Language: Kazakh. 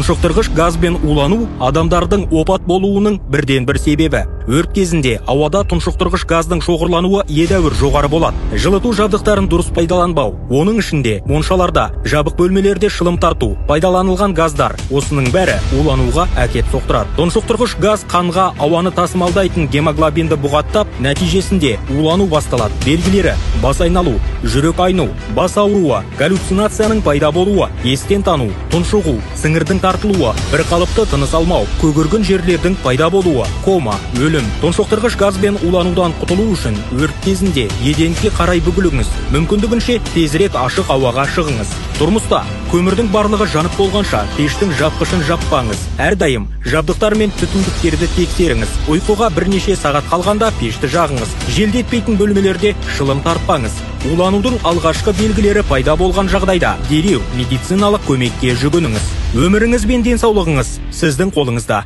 Тұншықтырғыш газбен улану адамдардың опат болуының бірден-бір себебі. Өрт кезінде ауада тұншықтырғыш газдың шоғырлануы едәуір жоғары болады. Жылыту жабдықтарын дұрыс пайдаланбау, оның ішінде моншаларда, жабық бөлмелерде шылым тарту, пайдаланылған газдар, осының бәрі улануға әкеп соқтырады. Тұншықтырғыш газ қанға ауаны тасымалдайтын гемоглобинді бұғаттап, нәтижесінде улану басталады. Белгілері: бас айналу, жүрек айну, бас ауруы, галлюцинацияның пайда болуы, естен тану, тұншығу, сіңірдің тартылуы, бірқалыпты тыныс алмау, көгерген жерлердің пайда болуы, кома, өлім. Тұншықтырғыш газбен уланудан құтылу үшін өрт кезінде еденге қарай бүгіліңіз, мүмкіндігінше тезірек ашық ауаға шығыңыз. Тұрмыста көмірдің барлығы жанып болғанша пештің жапқышын жаппаңыз. Әрдайым жабдықтар мен түтіндіктерді тексеріңіз. Ұйқыға бірнеше сағат қалғанда пешті жағыңыз. Желдетпейтін бөлмелерде шылым тартпаңыз. Уланудың алғашқы белгілері пайда болған жағдайда дереу медициналық көмекке жүгініңіз. Өміріңіз бен денсаулығыңыз сіздің қолыңызда.